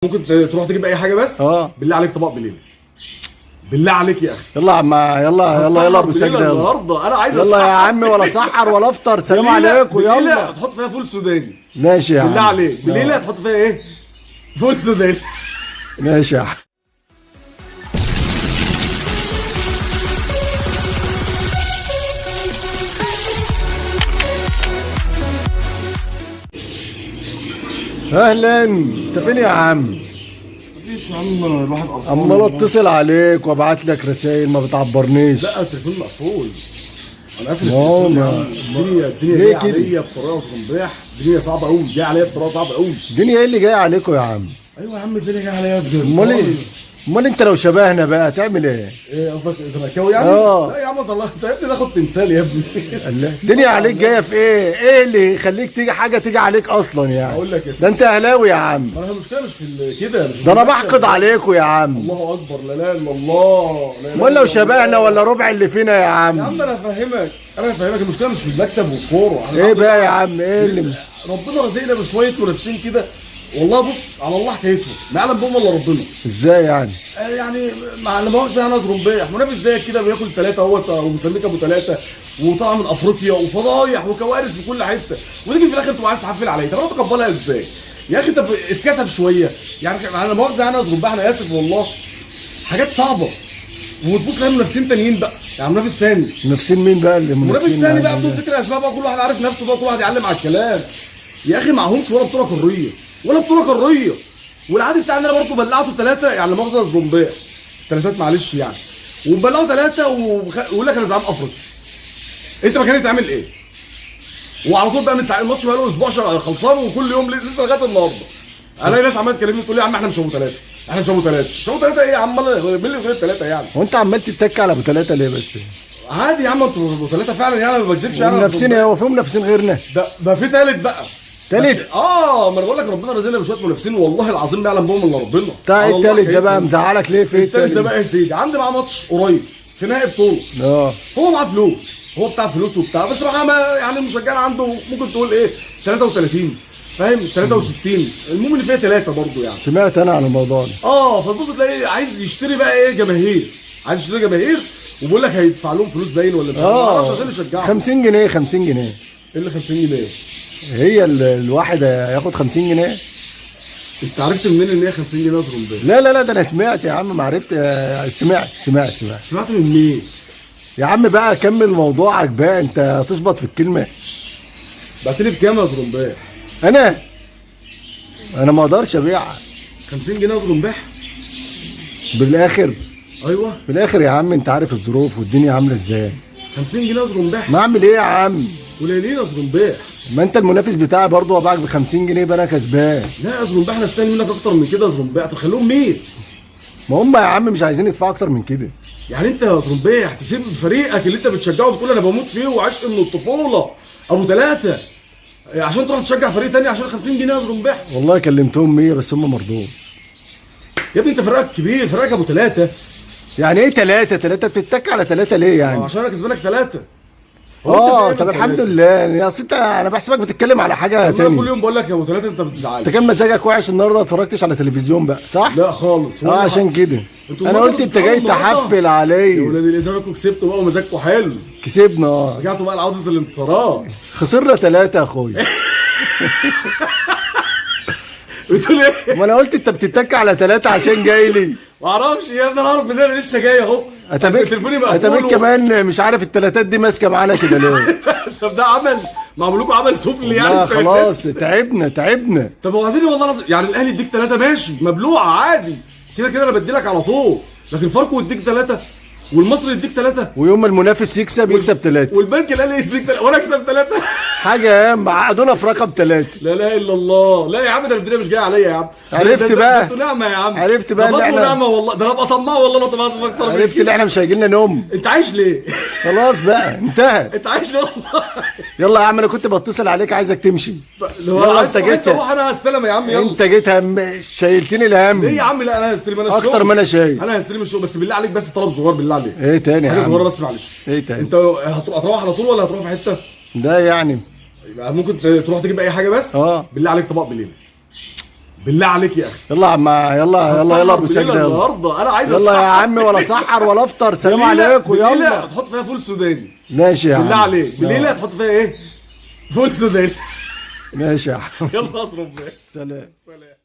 ممكن تروح تجيب اي حاجة بس. بالله عليك طبق بليلة، بالله عليك يا اخي. يلا يا عم، يلا يلا يلا ابو ساجدة، يلا النهارده انا عايز يلا يا عم، ولا سحر ولا افطر. سلام عليكم. يلا تحط فيها فول سوداني. ماشي يا عم، بالله عليك بليلة تحط فيها ايه؟ فول سوداني. ماشي يا عم. اهلا، انت فين يا عم؟ مفيش يا عم، الواحد قرفان. عمال اتصل عليك وابعت لك رسائل ما بتعبرنيش. لا التليفون مقفول، انا قافل ما التليفون يا عم. الدنيا ليه جاية كده؟ عليا بطريقة صنباح، الدنيا صعبة قوي، جاية عليا بطريقة صعبة قوي. الدنيا ايه اللي جاي عليكم يا عم؟ ايوه يا عم الدنيا جاية عليا بجد. امال ايه؟ امال انت لو شبهنا بقى تعمل ايه؟ ايه قصدك زملكاوي يعني؟ لا يا عم والله انت يا ابني ناخد تمثال يا ابني. الدنيا عليك جاية في ايه؟ ايه اللي يخليك تيجي حاجة تيجي عليك اصلا يعني؟ اقول لك يا سيدي، ده انت اهلاوي يا عم. ما انا المشكلة مش في كده، مش ده انا بحقد عليكم يا عم. الله اكبر، لا اله الا الله. امال لو شبهنا ولا ربع اللي فينا يا عم؟ يا عم انا فاهمك، انا فاهمك، المشكلة مش في المكسب والكوره. ايه بقى يا عم؟ ايه اللي ربنا رزقنا بشوية منافسين كده والله. بص على الله حكايتهم، ما يعلم بهم الا ربنا. ازاي يعني؟ يعني مع لا مؤاخذة انا زرمبيح منافس زيك كده بياكل ثلاثة اهوت ومسميك ابو ثلاثة وطالع من افريقيا وفضايح وكوارث في كل حتة، وتيجي في الاخر تبقى عايز تحفل عليا. طب انا اتقبلها ازاي؟ يا اخي طب اتكسف شوية يعني. انا مؤاخذة انا زرمبيح، انا اسف والله، حاجات صعبة. وتبص تلاقي منافسين تانيين بقى، يعني منافس ثاني. منافسين مين بقى اللي منافس منافسين؟ ثاني بقى بدون ذكر اسماء بقى، كل واحد عارف نفسه بقى، كل واحد يعلم على الكلام. يا اخي معهمش ولا بطوله قارية، ولا بطوله قارية. والعادي بتاعنا برضه بلعته ثلاثة، يعني مؤاخذة الزومبيه ثلاثات معلش يعني، وبلعوا ثلاثة ويقول لك انا زعيم افريقيا. انت مكاني تعمل ايه؟ وعلى طول بقى من ساعة الماتش بقى له اسبوع خلصان، وكل يوم لسه لغاية النهارده الاقي ناس عماله تكلمني تقول لي يا عم احنا مش ابو ثلاثة، احنا مش ابو ثلاثة، مش ابو ثلاثة ايه يا عم؟ مين اللي غير ثلاثة يعني؟ هو انت عمال تتك على ابو ثلاثة ليه بس؟ عادي يا عم، انتوا ابو ثلاثة فعلا يعني، ما بكذبش يعني. منافسين ايه؟ هو في منافسين غيرنا؟ ده في ثالث بقى. تالت؟ ما انا بقول لك ربنا رزقنا بشوية منافسين والله العظيم ما يعلم بهم الا ربنا. بتاع التالت ده بقى مزعلك ليه؟ في التالت ده بقى يا سيدي عندي معاه ماتش قريب في نهائي بطوله. هو معاه فلوس، هو بتاع فلوس وبتاع، بس معاه يعني المشجعين عنده ممكن تقول ايه 33 فاهم، 63، المهم اللي فيها ثلاثة برضه يعني. سمعت انا عن الموضوع ده. فتبص تلاقيه عايز يشتري بقى ايه جماهير، عايز يشتري جماهير، وبيقول لك هيدفع لهم فلوس باين ولا مش عارف عشان يشجعهم. 50 جنيه 50 جنيه. ايه اللي 50 جنيه؟ هي الواحد هياخد 50 جنيه؟ انت عرفت منين ان هي 50 جنيه يا زرمبيه؟ لا لا لا ده انا سمعت يا عم، ما عرفت. سمعت سمعت سمعت. سمعت من مين؟ يا عم بقى كمل موضوعك بقى، انت تشبط في الكلمة. بعتلي بكام يا زرمبيه؟ انا ما اقدرش ابيع 50 جنيه يا زرمبيح؟ بالاخر. ايوه بالاخر يا عم، انت عارف الظروف والدنيا عامله ازاي. 50 جنيه يا زرمبيح؟ ما اعمل ايه يا عم؟ قليلين يا زرمبيح. ما انت المنافس بتاعي برضه، وابيعك ب 50 جنيه يبقى انا كسبان. لا يا زرمبيح انا استني منك اكتر من كده يا زرمبيح، طب خليهم 100. ما هم يا عم مش عايزين يدفعوا اكتر من كده. يعني انت يا زرمبيح تسيب فريقك اللي انت بتشجعه بتقول انا بموت فيه وعشق من الطفولة ابو ثلاثة عشان تروح تشجع فريق تاني عشان 50 جنيه يا زرمبيح؟ والله كلمتهم 100 بس هم مرضوش. يا ابني انت فريقك كبير، فريقك ابو ثلاثة. يعني ايه ثلاثة؟ ثلاثة بتتك على ثلاثة ليه يعني؟ عشان انا كسبانك ثلاثة. طب الحمد لله يا اصل انت، انا بحسبك بتتكلم على حاجة تاني. كل يوم بقول لك يا ابو ثلاثة انت بتزعلني. انت كان مزاجك وحش النهارده، ما اتفرجتش على تلفزيون بقى صح؟ لا خالص. عشان كده انا قلت انت جاي تحفل عليا. يا ولاد الايه كسبتوا بقى ومزاجكم حلو. كسبنا. رجعتوا بقى لعودة الانتصارات. خسرنا ثلاثة يا اخويا. بتقول ايه؟ ما انا قلت انت بتتك على ثلاثة عشان جاي لي. ما اعرفش يا ابني، انا اعرف ان انا لسه جاي اهو. اتابيك اتابيك كمان مش عارف التلاتات دي ماسكه معانا كده ليه. طب ده عمل معمول لكم عمل سفلي يعني. لا خلاص تعبنا تعبنا. طب وبعدين والله العظيم يعني الاهلي يديك ثلاثة ماشي مبلوعه عادي كده كده انا بدي لك على طول، لكن فاركو يديك ثلاثة والمصري يديك ثلاثة، ويوم ما المنافس يكسب يكسب ثلاثة، والبنك الاهلي يديك ثلاثة وانا اكسب ثلاثة. حاجة يا عم عقدونا في رقم ثلاثة. لا اله الا الله. لا يا عم ده الدنيا مش جاية عليا يا عم. عرفت بقى؟ ده نعمه يا عم. عرفت بقى اللي احنا نعمه والله، ده انا ابقى طماع والله لو طمعت اكتر. عرفت اللي احنا مش هيجي لنا نوم. انت عايش ليه؟ خلاص بقى انتهى. انت عايش ليه والله؟ يلا يا عم انا كنت بتصل عليك عايزك تمشي. يلا انت جيت. روح انا هستلم يا عم. يلا انت جيت هم شايلتني الهم. ليه يا عم؟ لا انا هستلم انا اكتر ما انا شايل. انا هستلم الشغل بس بالله عليك، بس طلب صغير بالله عليك. ايه تاني يا حاجة عم؟ صغيرة بس معلش. ايه تاني؟ انت هتروح على طول ولا هتروح في حتة؟ ده يعني ممكن تروح تجيب اي حاجة بس. بالله عليك طبق بليلة. بالله عليك يا اخي. يلا يا عم، يلا يلا يلا ابو هتسحر سجدة، بالليلة يلا. النهارده انا عايز يلا يا أتسحر. عم، ولا سحر ولا افطر، سلام عليكم. بالليلة يلا هتحط فيها فول سوداني. ماشي يا عم. بالله عليك بالليله هتحط فيها ايه؟ فول سوداني. ماشي يا عم. يلا اضرب. سلام. سلام.